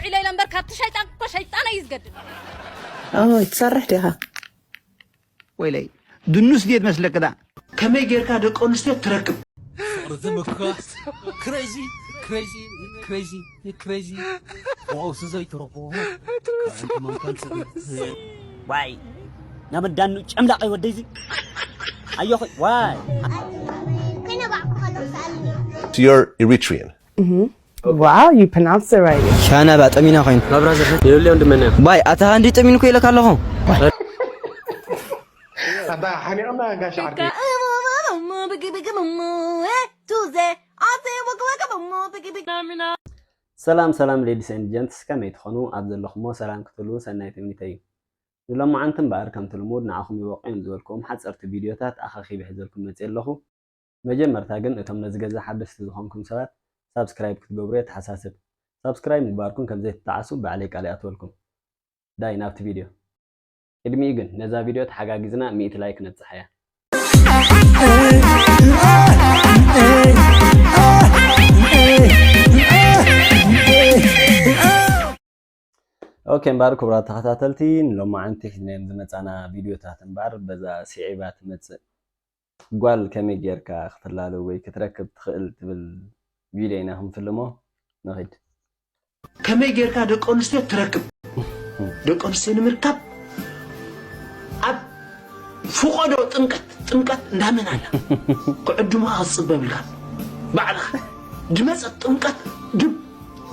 ኢለ ኢለ እምበር ካብቲ ሸይጣን እኮ ሸይጣን እዩ ዝገድል። ኦይ ትሰርሕ ዲኻ? ወይለይ ድኑስ ድየ ትመስለክዳ? ከመይ ጌርካ ደቂ ኣንስትዮ ትረክብ? Crazy, crazy, crazy, crazy. Wow, ስዘይ ትረኽቦ። ዋይ ናብ ዳኑ ጨምላቕ ወደይዚ ኣዮኸ ዋይ You're Eritrean. Wow, you pronounced it right. ሻና ባጠሚና ኮይኑ ብራዘር የብልያ ወንድመና ባይ ኣታ እንዲ ጠሚንኩ ኢለካ ኣለኹ። ሰላም ሰላም ladies and gents፣ ከመይ ትኾኑ? ኣብ ዘለኹሞ ሰላም ክትህልዉ ሰናይ ትምኒተይ እዩ። ንሎማዓንቲ እምበኣር ከምቲ ልሙድ ንዓኹም ይበቑ እዮም ዝበልክዎም ሓፀርቲ ቪድዮታት ኣኻኺበ ሒዘልኩም መፂአ ኣለኹ። መጀመርታ ግን እቶም ነዚ ገዛ ሓደስቲ ዝኾንኩም ሰባት ሳብስክራይብ ክትገብሩ የተሓሳስብ። ሳብስክራይብ ምግባርኩም ከምዘይትጠዓሱ ባዕለይ ቃል ይኣትወልኩም። ዳይ ናብቲ ቪድዮ። ቅድሚኡ ግን ነዛ ቪድዮ ተሓጋጊዝና ሚእቲ ላይክ ነብፅሓያ። ኦኬ እምበኣር ክቡራት ተኸታተልቲ ንሎማዓንቲ ሒዝናዮም ዝመፃና ቪድዮታት እምበኣር በዛ ስዒባ ትመፅእ ጓል ከመይ ጌርካ ክትላለ ወይ ክትረክብ ትኽእል ትብል ቪድዮ ኢና ክንፍልሞ ንኺድ። ከመይ ጌርካ ደቂ ኣንስትዮ ትረክብ? ደቂ ኣንስትዮ ንምርካብ ኣብ ፍቆዶ ጥምቀት ጥምቀት እንዳመን ኣላ ክዕድሙኻ ክትፅበ ብልካ ባዕልኻ ድመፀት ጥምቀት ድብ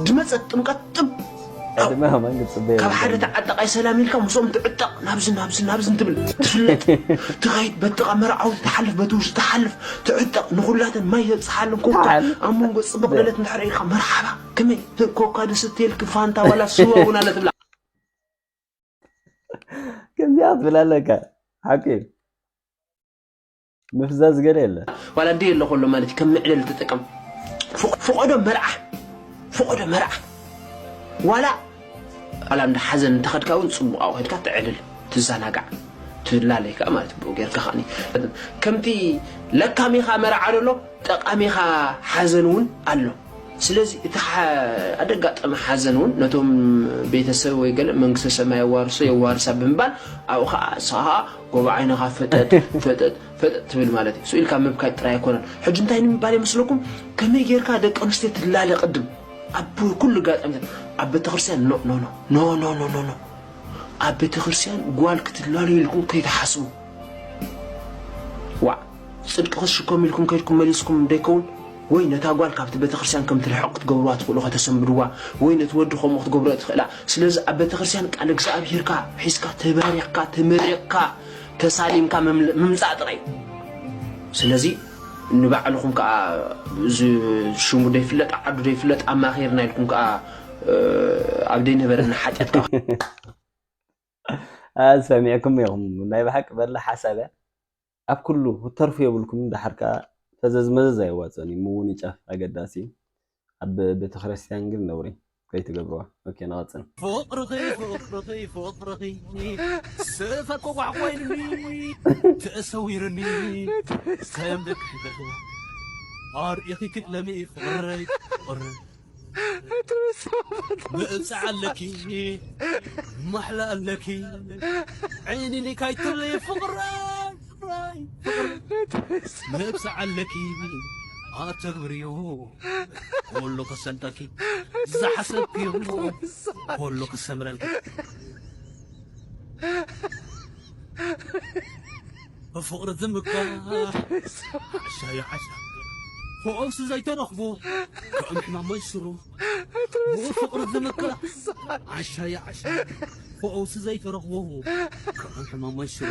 ድመፀት ጥምቀት ጥብ ካብ ሓደ ተዓጠቃይ ሰላም ኢልካ ምስኦም ትዕጠቕ ናብዚ ናብዚ ናብዚ እንትብል ትፍለጥ ትኸይድ በጥቓ መርዓዊ ትሓልፍ በቲ ውሽጢ ትሓልፍ ትዕጠቕ ንኹላተን ማይ ዘብፅሓለን ኮካ ኣብ መንጎ ፅቡቕ ደለት እንድሕር ኢልካ መርሓባ ከመይ ኮካ ድስትየልኪ ፋንታ ዋላ ስዋ እውን ኣለ ትብላ ከምዚኣ ትብል ኣለካ ሓቂ ምፍዛዝ ገለ የለ ዋላ ደይ ኣሎ ከሎ ማለት ከም መዕለሊ ትጥቀም ፍቆዶ መርዓ ፍቆዶ መርዓ ዋላ ዋላ እንዳ ሓዘን እንተኸድካ እውን ፅቡቕ ኣብኡ ከድካ ተዕልል ትዘናጋዕ ትላለይ ከዓ ማለት ብኡ ጌርካ ከዓኒ ከምቲ ለካሚኻ መርዓ ደሎ ጠቃሚኻ ሓዘን እውን ኣሎ ስለዚ እቲ ኣደጋጠመ ሓዘን እውን ነቶም ቤተሰብ ወይ ገለ መንግስተ ሰማይ የዋርሶ የዋርሳ ብምባል ኣብኡ ከዓ ንስኻ ከዓ ጎቦ ዓይንኻ ፈጠጥ ፈጠጥ ፈጠጥ ትብል ማለት እዩ ስኢልካ ምብካይ ጥራይ ኣይኮነን ሕጂ እንታይ ንምባል ይመስለኩም ከመይ ጌርካ ደቂ ኣንስትዮ ትላለ ቅድም ኣብ ኩሉ ጋጣሚታት ኣብ ቤተክርስትያን ኖ ኖ ኖ ኖ ኖ ኖ ኖ ኣብ ቤተክርስትያን ጓል ክትላለ ኢልኩም ከይትሓስቡ ዋዕ ጽድቂ ክትሽከሙ ኢልኩም ከይድኩም መሊስኩም ደይከውን ወይ ነታ ጓል ካብቲ ቤተክርስትያን ከም ትርሕቕ ክትገብርዋ ትኽእሉ ከተሰንብድዋ ወይ ነቲ ወዲ ከምኡ ክትገብሮ ትኽእላ ስለዚ ኣብ ቤተክርስትያን ቃል እግዚኣብሄርካ ሒዝካ ተባሪኽካ ተመሪቕካ ተሳሊምካ ምምፃእ ጥራይ ስለዚ ንባዕልኹም ከዓ ሽሙ ደይፍለጥ ዓዱ ደይፍለጥ ኣማኺርና ኢልኩም ከዓ ኣብ ደይነበረና ሓጢኣት ከዓ ሰሚዕኩም ኢኹም ናይ ብሓቂ በላ ሓሳብ እያ ኣብ ኩሉ ክትተርፉ የብልኩም ደሓር ከዓ ፈዘዝ መዘዝ ኣይዋፅን እዩ ምውን ይጫፍ ኣገዳሲ እዩ ኣብ ቤተክርስትያን ግን ነውሪ ከይትገብርዋ ኦኬ ንቐፅል ፍቕርኺ ፍቕርኺ ፍቕርኺ ስፈ ኮጓሕ ኮይንኒ ተሰዊርኒ ከም ደቂ ኣርእኺ ክእለሚ ፍቕረይ ፍቕረይ ምእብፃዕ ኣለኪ ማሕላ ኣለኪ ዓይኒ ሊካይ ትብለይ ፍቕረይ ምእብፃዕ ኣለኪ ኣተግብርዮ ኩሉ ከሰንጠኪ ዝሓሰብክዮ ኩሉ ክሰምረልኪ ብፍቕሪ ዝምካ ዓሻ ይዓሻ ፈውሲ ዘይተረኽቦ ከም ሕማም መንሽሮ ብፍቕሪ ዝምካ ዓሻ ይዓሻ ፈውሲ ዘይተረኽቦ ከም ሕማም መንሽሮ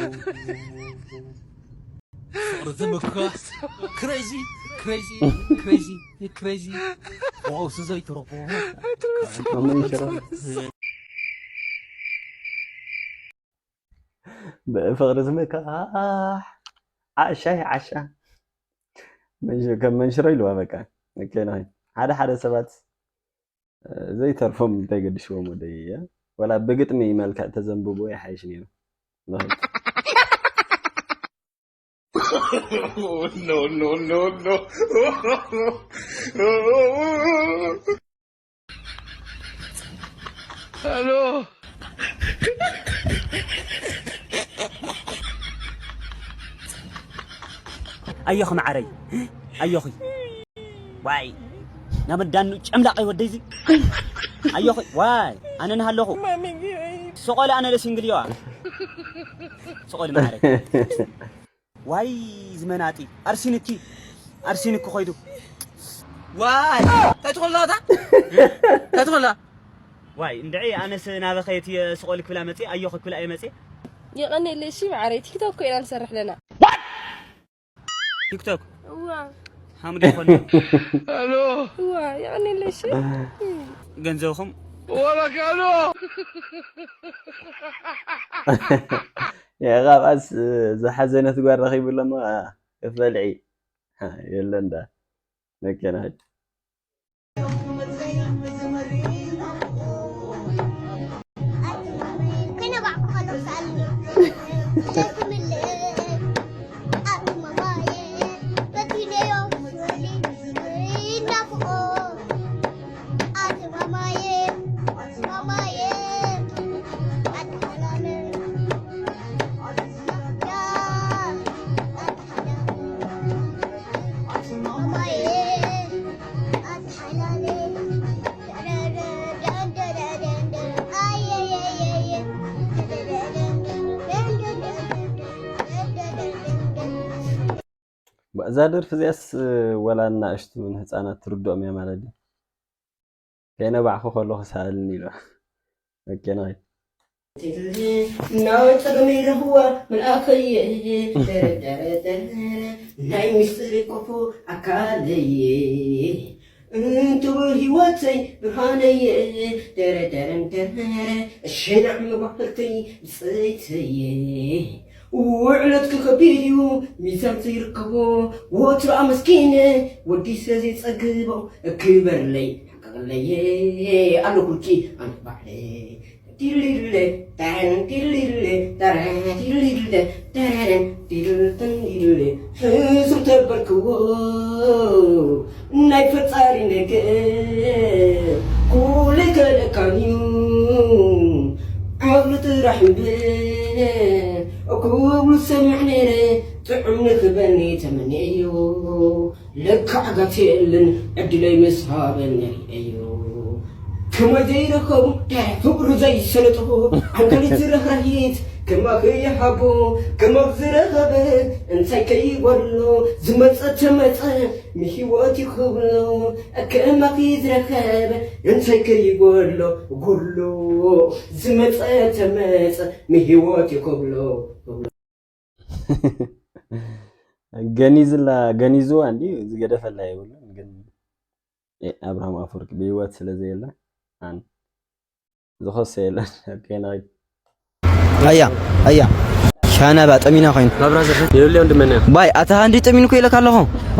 ፍቕሪ ዝምካ ክሬዚ ክሬዚ ክሬዚ ክሬዚ ፈውሲ ዘይተረኽቦ ብፍቕሪ ዝምካሕ ዓሻ ይዓሻ ከም መንሽሮ ኢልዋ በቃ ሓደ ሓደ ሰባት ዘይተርፎም እንታይ ገድሽዎም ወደይ እያ ወላ ብግጥሚ መልክዕ ተዘንብቦ ይሓይሽ ነይሩ no, no, no, no. ኣዮኺ መዓረይ ኣዮኺ። ዋይ ናብ ዳኑ ጨምላቐይ ወደይዚ ኣዮኺ። ዋይ ኣነ ንሃለኹ። ስቆሊ ኣነ ለሲንግልዮዋ ስቆሊ መዓረይ። ዋይ ዝመናጢ ኣርሲንኪ ኣርሲንኪ ኮይዱ። ዋይ እንታይ ትኾላ እታ እንታይ ትኾላ? ዋይ እንድዒ ኣነስ ናበኸየት ስቆሊ ክብላ መፅእ ኣዮኺ ክብላ እየ መፅእ። የቐኒለይ እሺ መዓረይ። ቲክቶክ እኮ ኢና ንሰርሕ ኣለና። ቲክቶክ እዋ ሓሙድ ይኾን። እዋ የቐኒለይ እሺ። ገንዘብኹም ወላ ካሎ። የቓብኣስ ዝሓዘነት ጓል ረኺቡ ኣሎ እሞ ክፈልዒ የለን ዳ መከናድ። እዛ ደርፊ እዚኣስ ወላ ንኣሽቱ ንህፃናት ትርድኦም እያ ማለት ድዩ? ከይነባዕኹ ከለኹ ሰኣልኒ ኢሉ። ኦኬ ንኸይድ። ናወይ ጸገመይ ረህዋ መልኣኸየ ደረደረደረ ናይ ሚስጥር ቆፎ ኣካለየ እንቱ ህይወተይ ብርሃነየ ደረደረደረ ሸናዕ መባህርተይ ብጸይተየ ውዕለትኪ ከቢድ እዩ ሚዛን ዘይርከቦ ወትሩ ኣመስኪነ ወዲሰ ዘይጸግቦ ክበርለይ ሓቀቅለየ ኣለኩልኪ ኣነ ባዕለ ዲልዲለ ተረን ዲልዲለ ተረ ዲልዲለ ተረረን ዲልተን ዲልለ ሕሱር ተበልክዎ ናይ ፈጣሪ ነገር ኩሉ ከለካን እዩ ዓቕሊ ጥራሕ እምበር ክብሉ ሰምዕ ነይረ ጥዑም ንክበኒ ተመንየዮ ለካ ዓጋት የለን ዕድለይ ምስ ሃበኒ ርእየዮ ከማይ ዘይረኸቡ ፍቅሩ ዘይሰለጥኹ ዓንከሊት ዝረህራሂት ከማኺ ይሃቦ ከማኽ ዝረኸበ እንታይ ከይጎድሎ ዝመጸ ተመጸ ንህይወት ይኽብሎ ከማኺ ዝረኸበ እንታይ ከይጎድሎ ጎድሎ ዝመጸ ተመጸ ንህይወት ይኽብሎ ገኒዝላ ገኒዝዋ እንዲ ዝገደፈላ የብሉን ግን ኣብርሃም ኣፈወርቂ ብህይወት ስለ ዘየለ ኣን ዝኸሰ የለን ከይናይ ኣያ ኣያ ሻናባ ጠሚና ኮይኑ ናብራ ዘፈት የብለይ ወንድመና ባይ ኣታ ሃንዲ ጠሚንኩ ኢለካ ኣለኹ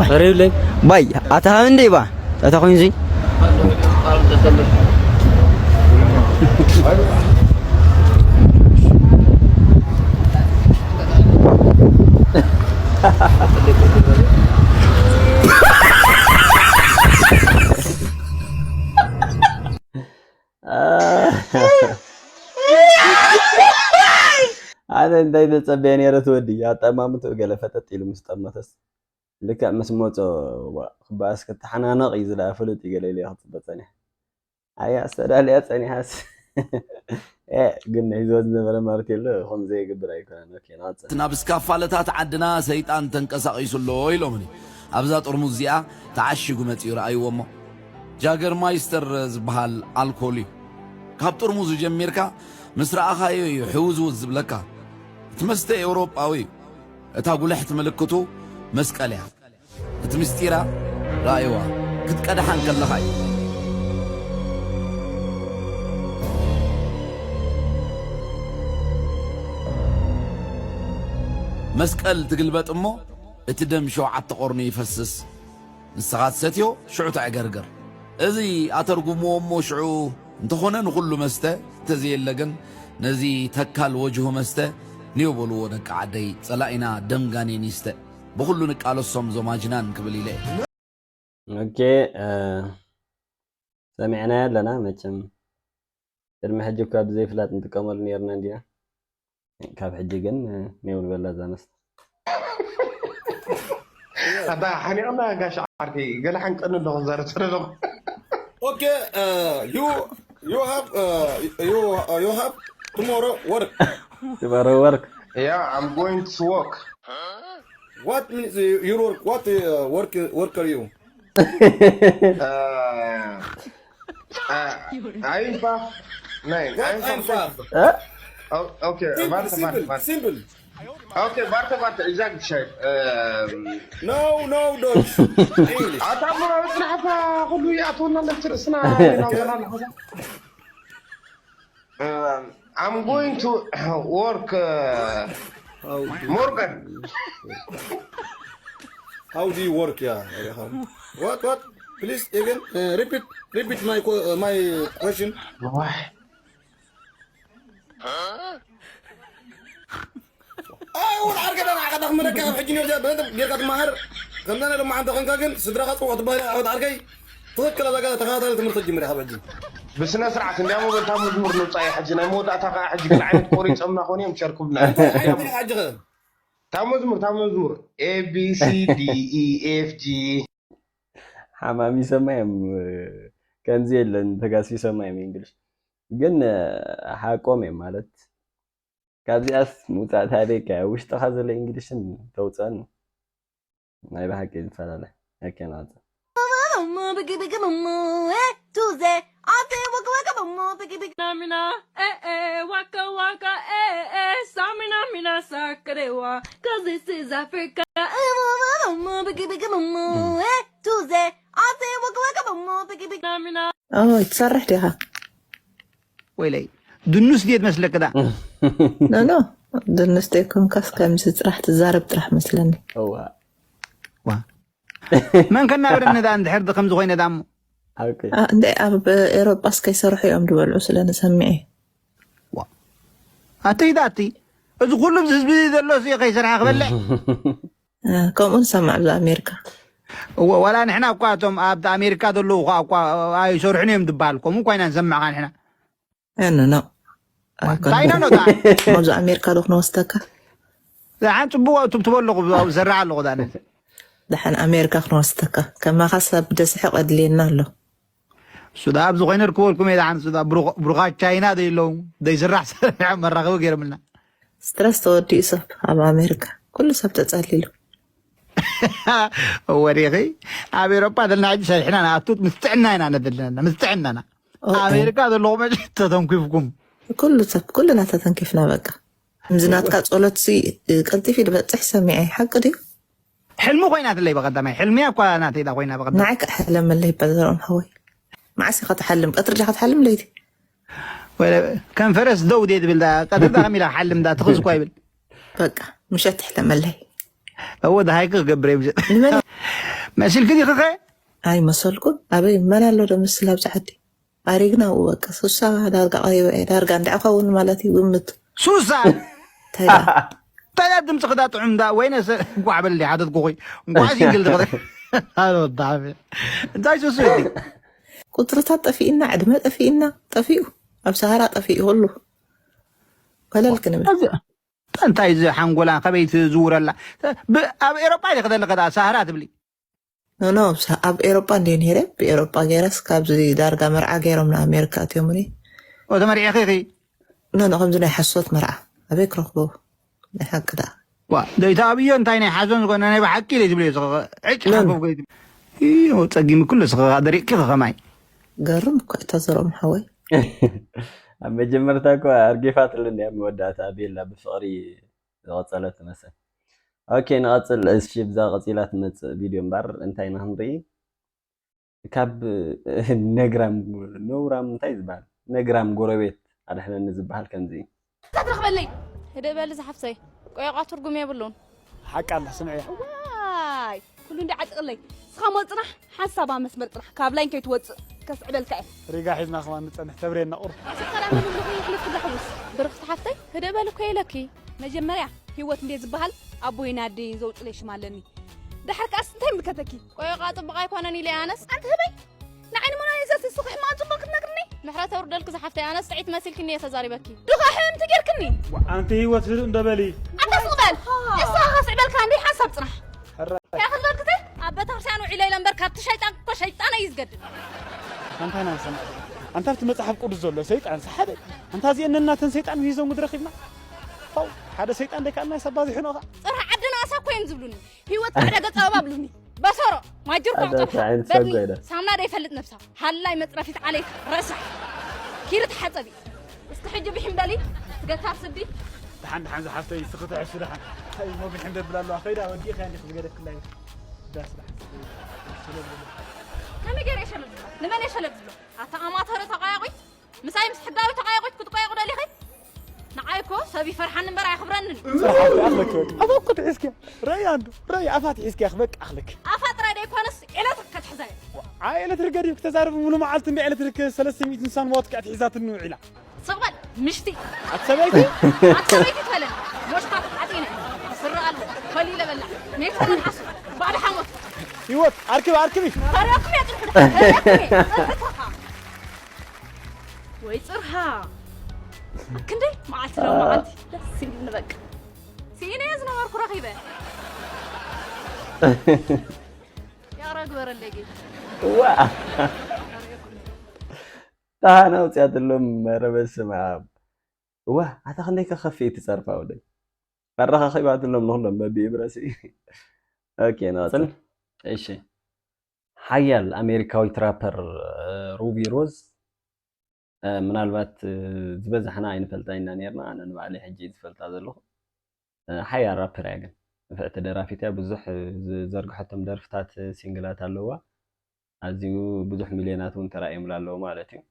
ኧረ የብለይ ባይ ኣታ ሃንዲ ባ ኣታ ኮይኑ ዚ ኣነ እንታይ ተጸበየ ነይረ ትወዲ ኣጠማምትኡ ገለ ፈጠጥ ኢሉ ምስ ጠመተስ ልክዕ ምስ መጾ ክበኣስ ክተሓናነቕ እዩ ዝለኣ ፍሉጥ እዩ ገለ ኢለ ክጽበ ጸኒሐ ኣያ ኣስተዳልያ ጸኒሓስ ግን ሒዝዎ ዝነበረ ማርቴሎ ከምኡ ዘየገብር ኣይኮነን ኦኬ ንቐጽል እቲ ናብ ስካፋለታት ዓድና ሰይጣን ተንቀሳቒሱ ኣሎ ኢሎምኒ። ኣብዛ ጥርሙዝ እዚኣ ተዓሺጉ መጺኡ ረኣይዎ እሞ ጃገርማይስተር ዝበሃል ኣልኮል እዩ። ካብ ጥርሙዙ ጀሚርካ ምስ ረኣኻዮ እዩ ሕውዝውዝ ዝብለካ። እቲ መስተ ኤውሮጳዊ እዩ። እታ ጉልሕቲ ምልክቱ መስቀል እያ። እቲ ምስጢራ ረኣይዋ ክትቀድሓ እንከለኻ እዩ። መስቀል ትግልበጥ እሞ እቲ ደም ሸውዓተ ቆርኑ ይፈስስ። ንስኻ ትሰትዮ ሽዑ ተዕገርግር። እዚ ኣተርጉምዎ እሞ ሽዑ እንተኾነ ንኹሉ መስተ እንተዘየለ ግን ነዚ ተካል ወጅሁ መስተ ንዮ በልዎ ደቂ ዓደይ ጸላኢና ደም ጋኔን ይስተ። ብኹሉ ንቃለሶም ዞም ኣጅናን ክብል ኢለ እየ። ኦኬ ሰሚዕናዮ ኣለና መቸም ቅድሚ ሕጂ እኳ ብዘይፍላጥ ንጥቀመሉ ነይርና እንዲና። ካብ ሕጂ ግን ኔው ንበላ እዛ መስተ። ኣታ ሓኒቕና ጋሽ ዓርከይ፣ ገለ ሓንቀኒ ኣለኹ፣ ዛረብ ስለ ኣለኹ። Okay, uh, you you have uh, you uh, you have tomorrow work. Tomorrow work. Yeah, I'm going to work. What means uh, your work? What uh, work work are you? Uh, uh, einfach. Nein, What einfach. Einfach? Huh? Oh, okay, Simple, warte, warte, simple, warte. Simple. Okay, warte, warte, ich sag Bescheid. Ähm, No, no, Deutsch. English. ኣታ ብናብትና ሓታ ኩሉ ይኣትወና ኣለች ርእስና። Okay. ናውዘና ኣለኹ። Um, I'm going to work uh, How do you, Morgan. How do you work? Yeah. Yeah, how- What? What? Please again. Uh, repeat. Repeat my que- uh, my question. Why? ኣይ ወድ ዓርከይ ደና ዓቀዳ ክመለካ ካብ ሕጂ ነው ዘ በደንብ ጌርካ ትመሃር። ከምዛ ናይ ሎማዓንቲ ኮንካ ግን ስድራኻ ጽቡቕ ትበሃል ወድ ዓርከይ። ትኽክል ኣዛ ገዛ ተኸታታሊ ትምህርቲ ጅምር ካብ ሕጂ። ብስነ ስርዓት እንዲያሞ በልታ መዝሙር ንውፃኢ ሕጂ ናይ መወዳእታ ከዓ ሕጂ ገለ ዓይነት ቆሪፆምና ኮን እዮም ሸርኩብና። ሕጂ ኸ ታብ መዝሙር ታብ መዝሙር A B C D E F G. ሓማሚሶማ እዮም። ከምዚ የለን፣ ተጋሲሶማ እዮም እንግሊሽ። ግን ሓቆም እዮም ማለት፣ ካብዚኣስ ምውፃእ ታሪክ ውሽጥኻ ዘሎ እንግሊሽን ተውፅአን ናይ ብሓቂ ዝፈላለ። Okay, ንቐፅል። Biggie biggie bum bum, eh, Tuesday. I say waka waka bum bum, biggie biggie. Mina mina, eh eh, waka waka, eh eh, samina mina sakrewa, cause this is Africa. Eh, bum bum bum bum, biggie biggie bum bum, eh, Tuesday. I say waka waka bum bum, biggie biggie. Mina mina. ኦይ ትሰርሕ ዲኻ? ወይለይ ድኑስ ድየ ትመስለክ ዳ? ኖ ኖ፣ ድኑስ ዘይኮንካስ ከምዚ ጥራሕ ትዛረብ ጥራሕ መስለኒ። እዋ ዋ መን ከናብረኒ ዳ እንድሕር ድ ከምዚ ኮይነ ዳ እሞ ሓቂ አ፣ እንደ ኣብ ኤሮጳስ ከይሰርሑ እዮም ዝበልዑ ስለ ንሰምዕ እዩ። ኣተይ ዳ ኣቲ እዚ ኩሉ ህዝቢ ዘሎ ሲ ከይሰርሐ ክበልዕ እ፣ ከምኡ ንሰምዕ ኣብዚ ኣሜሪካ። እወ፣ ዋላ ንሕና እኳ እቶም ኣብቲ ኣሜሪካ ዘለዉ እኳ እኳ ኣይሰርሑን እዮም ዝበሃል። ከምኡ እኳ ኢና ንሰምዕ ካ ንሕና። ኖ ኖ እንታይ ኖ ኖ ዳ? ኣብዚ ኣሜሪካ ዶ ክንወስደካ? ደሓን ጽቡቕ ትብትቦ ኣለኹ፣ ኣብኡ ዝሰርሕ ኣለኹ ዳ። ደሓን ኣሜሪካ ክንወስደካ። ከማኻ ሰብ ደስሕቕ ኣድልየና ኣሎ። እሱ ዳ ኣብዚ ኮይነ ርክበልኩም እየ ደሓን። እሱ ዳ ብሩኻ ቻይና ደይ ኣለዉ፣ ደይስራሕ ሰሪሖም መራኸቢ ገይሮምልና። ስትረስ ተወዲኡ ሰብ ኣብ ኣሜሪካ ኩሉ ሰብ ተጸሊሉ። ወዲኺ ኣብ ኤሮጳ ዘለና ሕጂ ሰሪሕና ንኣቱ ምስ ጥዕና ኢና ነደለና፣ ምስ ጥዕናና። ኦ፣ ኦ። ኣሜሪካ ዘለኹ መ ተተንኪፍኩም። ኩሉ ሰብ ኩልና ተተንኪፍና በቃ። ከምዚ ናትካ ጸሎት ሲ ቀልጢፊ ዝበጽሕ ሰሚዐ። ሓቂ ድዩ? ሕልሚ ኮይናትለይ በቐዳማይ። ሕልሚያ እኳ ናተይ ዳ ኮይና በቐዳማይ። ንዓይ ክሕለመለይ ይበል ዘርኦም ሓወይ። መዓስ ኢኻ ትሓልም? ቀትሪ ዲኻ ትሓልም ለይቲ? ወለ ከም ፈረስ ደው ድየ ትብል ዳ ቀትሪ ዳ ከሚላ ክሓልም ዳ ትኽዝ እኳ ይብል። በቃ ምሸት ትሕለመለይ። እወ ደሃይክ ክገብር እዮም። ንመን መሲልክ ዲኽኸ? ኣይመሰልኩን። ኣበይ መን ኣሎ ዶ ምስል ኣብዚ ዓዲ? ኣሪግና ኣብኡ በቃ። ሱሳ ዳርጋ ቀሪበ እየ። ዳርጋ እንድዒ ኸውን ማለት እዩ ግምት። ሱሳ እንታይ ደኣ? ታዲያ ድምፂ ክዳ ጥዑም ዳ ወይነ ሰ እንኳዕ በል ሓተትኩ ኮይ እንኳዕ ሲንግል ትኽእል። ኣረ ወዲ ሓፍየ። እንታይ ሱሱ እቲ? ቁፅርታት ጠፊእና፣ ዕድመ ጠፊእና፣ ጠፊኡ። ኣብ ሰሃራ ጠፊኡ ኩሉ። ኮለል ክንብል። እንታይ እዚ ሓንጎላ ከበይ ትዝውረላ? ብ- ኣብ ኤሮጳ ኢኺ ዘለኺ ዳ ሰሃራ ትብሊ? ኖ ኖ፣ ኣብ ኤሮጳ እንድየ ነይረ። ብኤሮጳ ገይረስ ካብዚ ዳርጋ መርዓ ገይሮም ንኣሜሪካ ኣትዮምኒ። ኦ ተመሪዕኺ ኢኺ? ኖ ኖ፣ ከምዚ ናይ ሓሶት መርዓ ኣበይ ክረኽቦ? ናይ ሓቂ ደኣ። ዋ ደይታ ኣብዮ እንታይ ናይ ሓሶን ዝኾነ ናይ ብሓቂ ኢለ ትብልዮ። ዕጭ ሓፈፍ ገይት ጸጊሚ ኩሉ ስኸ ደሪቕኪ ከማይ። ገርም እኮ እታ ዘርኦም ሓወይ። ኣብ መጀመርታ እኮ ኣርጊፋትልን እያ፣ መወዳእታ ቤላ ብፍቕሪ ዝቐጸለት ትመስል። ኦኬ ንቐጽል። እሺ ብዛ ቀጺላ ትመጽእ ቪድዮ እምበር እንታይ ኢና ክንርኢ? ካብ ነግራም ነውራም እንታይ ዝበሃል ነግራም ጎረቤት ኣድሕነኒ ዝበሃል ከምዚ እዩ። ትረኽበለይ ህደ በሊ ዝሓፍሰይ ቆየቋ ትርጉም የብሉን። ሓቂ ኣላ ስምዕያ። ዋይ ኩሉ እንዲ ዓጥቕለይ ንስኻ ሞ ፅናሕ ሓንሳባ መስመር ፅናሕ ካብ ላይን ከይትወፅእ ከስዕበልካ እየ። ሪጋ ሒዝና ከማን ንፀንሕ ተብሬና ቁር። ስኸራ ምንም ልኹ ይሕልፍ ክላ ሕውስ ብርኽቲ ሓፍተይ ህደ በሊ እኮ የለኪ። መጀመርያ ህይወት እንዴ ዝበሃል ኣቦይን ኣደይን ዘውፅለይ ሽም ኣለኒ። ደሓር ከኣስ እንታይ ምልከተኪ? ቆየቋ ፅቡቕ ኣይኮነን ኢለ ኣነስ። ኣንቲ ህበይ ንዓይኒ መናይዘት ንስኺ ሕማቕ ፅቡቕ ክትነግርኒ? ተውርደልክ ዝሓፍተይ፣ ኣነስ ጥዒት መሲልክኒ እየ ተዛሪበኪ። ድኻ ሕምቲ ጌርክኒ። ኣንቲ ህይወት ህዱእ እንዶ በሊ። ኣታ ስቕ በል። እሳ ኸስዕበልካ እንዲ ሓንሳብ ጽናሕ። ሕራይ። እንታይ ክትበልክተ? ኣብ ቤተክርስትያን ውዒለ ኢለ እምበር ካብቲ ሸይጣን እኮ ሸይጣን እዩ ዝገድል። ኣንታ ኢና ንሰምዕ ዘለና። ኣንታ ኣብቲ መጽሓፍ ቅዱስ ዘሎ ሰይጣን ሰሓደ። ኣንታ እዚአን ነናተን ሰይጣን ምሂዞም ምድረ ኺድና። ፋው፣ ሓደ ሰይጣን ደይ ከኣልና ሰብ ባዚሑ ነኻ። ጽርሒ ዓድና ኣሳ እኮ እዮም ዝብሉኒ። ህይወት ዕደገ ጸበባ ብሉኒ። በሰሮ፣ ማጅር ኣደ ቋዕጦ፣ ሰዓን በድኒ፣ ሰጎይደ። ሳምና ደይፈልጥ ነብሳ። ሃላይ መጽረፊት ዓሌት ረሳሕ። ኪሪ ተሓጸቢ። እስቲ ሕጂ ብሒም በሊ፣ ገታር ስዲ። ደሓን፣ ደሓን ዝሓፍተይ፣ እስኺ ትሕሹ ደሓን። እንታይ እሞ ብሒም ደብል ኣለዋ፣ ከይዳ ወዲእኻ እንዲኺ ዝገደፍክላ እዩ። ዳስ ደሓን። ከመይ ገይረ እየ ሸለል ዝብሎ? ንመን እየ ሸለል ዝብሎ? ኣታ ኣማተረ ተቋያቑት? ምሳይ ምስ ሕጋዊ ተቋያቑት ክትቋየቑ ደሊኺ? ንዓይ እኮ ሰብ ይፈርሓኒ እምበር ኣየኽብረንን። ጽርሓ ኣኽለክ በቃ። ኣፋ እኮ ትሒዝኪያ። ረይ ኣንዱ፣ ረይ ኣፋ ትሒዝኪያ፣ በቃ ኣኽለክ። ኣፋ ጥራይ ደይኮነስ ኤሌክትሪክ ከትሕዛ እየ። ኣይ ኤሌክትሪክ ገዲፍ ክተዛርብ ሙሉ መዓልቲ እንደ ኤሌክትሪክ ሰለስተ ሚእቲ ንሳን ዋት ክኣ ትሒዛትኒ ውዒላ። ስቕ በል፣ ምሽቲ። ኣቲ ሰበይቲ? ኣቲ ሰበይቲ ትበለኒ። ሞሽካ ዓጢነ። ስረ ኣሎ፣ ኮሊለ በላ። ሜትረን ሓሱ፣ ባዶ ሓሞት። ህይወት፣ ኣርክቢ፣ ኣርክቢ። ፈርያኩም እየ ጽንሑ፣ ፈርያኩም እየ። ጽንሕትኻ። ወይ ጽርሃ። ክንደይ መዓልቲ ነው መዓልቲ? ደስ ይብልኒ በቃ። ስኢነ እየ ዝነበርኩ ረኺበ። ይቕረ ግበረለይ ጌታ። ዋ ታህና ውፅያትሎም። ኧረ በስመ ኣብ። ዋ ኣታ ክንደይ ከኸፍእ ትፀርፋ ወደይ። ኣረኻኺባትሎም ንኹሎም በቢእብረሲ። ኦኬ ንቐፅል። እሺ። ሓያል ኣሜሪካዊት ራፐር ሩቢ ሮዝ፣ ምናልባት ዝበዛሕና ኣይንፈልጣ ኢና ነርና፣ ኣነ ንባዕለይ ሕጂ ዝፈልጣ ዘለኹ። ሓያል ራፐር እያ ግን ንፍዕቲ ደራፊት እያ። ብዙሕ ዝዘርግሐቶም ደርፍታት ሲንግላት ኣለዋ። ኣዝዩ ብዙሕ ሚልዮናት እውን ተራእዮምላ ኣለዉ ማለት እዩ።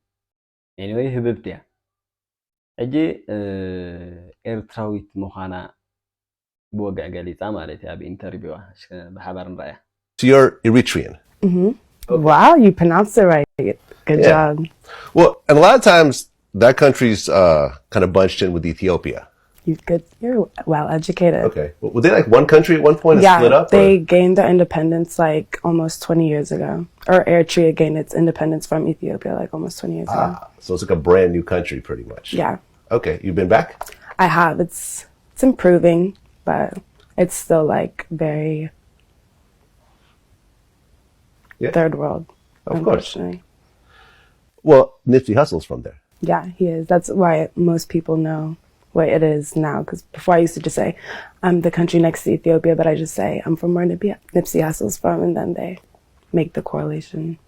ኤኒወይ ህብብቲ እያ። ሕጂ ኤርትራዊት ምዃና ብወግዒ ገሊጻ ማለት እያ ኣብ ኢንተርቪዋ። እሺ፣ ብሓባር ንረኣያ። So you're Eritrean. Wow, you pronounced it right. Good Yeah. job. Well, and a lot of times that country's uh, kind of bunched in with Ethiopia. You good? You're well educated. Okay. Well, were they like one country at one point and Yeah, split up? they Or? Gained their independence like almost twenty years ago. Or Eritrea gained its independence from Ethiopia like almost twenty years ago. Ah, so it's like a brand new country, pretty much. Yeah, Okay. You've been back? I have. It's it's improving, but it's still like very Yeah. third world. Of course. Unfortunately. Well, Nipsey Hussle's from there. Yeah, he is. That's why most people know what it is now. Because before I used to just say, I'm the country next to Ethiopia, but I just say, I'm from where Nipsey Nipsey Hussle's from, and then they make the correlation.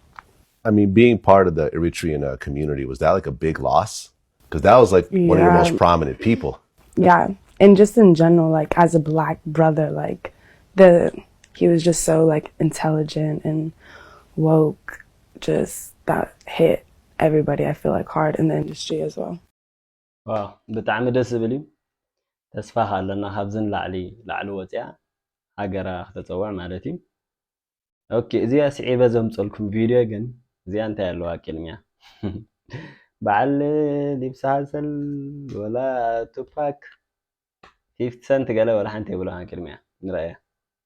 I mean, being part of the Eritrean uh, community, was that like a big loss? Because that was like one of your Yeah. most prominent people. Yeah, and just in general, like as a black brother, like the he was just so like intelligent and woke, just that hit everybody, I feel like, hard in the industry as well. ዋው ብጣዕሚ ደስ ዝብል እዩ። ተስፋ ኣለና ካብዚ ንላዕሊ ላዕሊ ወፅያ ሃገራ ክተፀውዕ ማለት እዩ። ኦኬ እዚኣ ስዒበ ዘምፀልኩም ቪድዮ ግን እዚኣ እንታይ ኣለዋ ቅድሚያ በዓል ሊብስ ሃሰል ወላ ቱፓክ ፊፍቲ ሰንት ገለ ወላ ሓንቲ የብልዋን ቅድሚያ ንረኣያ።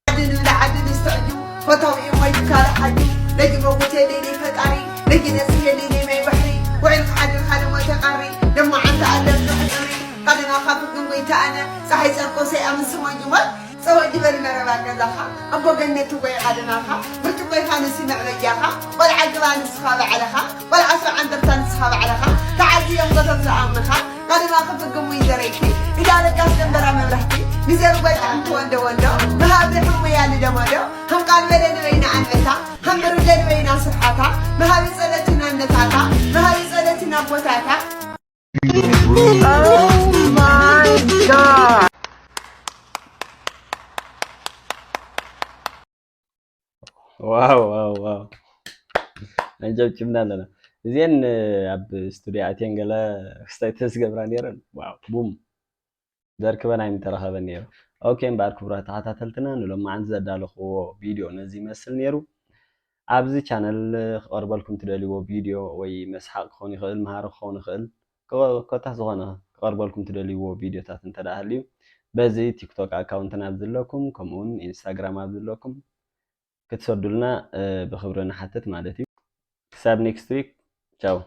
ዓዲ ንብላ ዓዲ ንስተዕዩ ፈታዊ እሞ ይካል ዓዲ ለጅ መጉቴ ለይለይ ፈጣሪ ለጅ ነጽሄ ለይለይ ማይ ባሕሪ ውዕል ክሓድር ሓደ ሞተ ቀሪ ደሞ ዓንተ ኣለፍ ሕጽሪ ቀደና ካብ ግንጎይ ተኣነ ፀሓይ ጸርቆሰይ ኣምስሞ ጅሞት ጸወ ጅበል መረባ ገዛኻ ኣቦ ገነት ወይ ዓድናኻ ብርጭቆይኻ ንሲ መዕበጃኻ ቆልዓ ግባ ንስኻ ባዕልኻ ቆልዓ ሰው ዓንደርታ ንስኻ ባዕልኻ ተዓዝዮም ጎቶም ዝኣምንኻ ቀደማ ክፍግሙ ይዘረይቲ ኢዳ ለጋስ ደንበራ መብራህቲ ንዘርጓይ ጥዕምቲ ወንዶ ወንዶ መሃቢ ሕሙያ ንደሞዶ ከም ቃል በለ ንበይና ኣንበታ ከም ብርለ ንበይና ስርሓታ መሃቢ ጸለቲ ናነታታ መሃቢ ጸለቲ ናቦታታ ዋው ዋው ዋው ኣንጨብጭብና ኣለና። እዚአን ኣብ ስቱዲዮ ኣትየን ገለ ክስታይ ተዝገብራ ነይረን ዋው ቡም ዘርክበን ኣይምተረኸበን ነይሩ። ኦኬ እምበኣር ክቡራት ተኸታተልትና ንሎማዓንቲ ዘዳለኽዎ ቪድዮ ነዚ ይመስል ነይሩ። ኣብዚ ቻነል ክቐርበልኩም ትደልይዎ ቪድዮ ወይ መስሓቕ ክኸውን ይኽእል፣ መሃሪ ክኸውን ይኽእል፣ ኮታ ዝኾነ ክቐርበልኩም ትደልይዎ ቪድዮታት እንተ ደኣ ሃልዩ በዚ ቲክቶክ ኣካውንትና ኣብ ዘለኩም ከምኡውን ኢንስታግራም ኣብ ዘለኩም ክትሰዱልና ብክብሪ ንሓትት ማለት እዩ። ክሳብ ኔክስት ዊክ ቻው።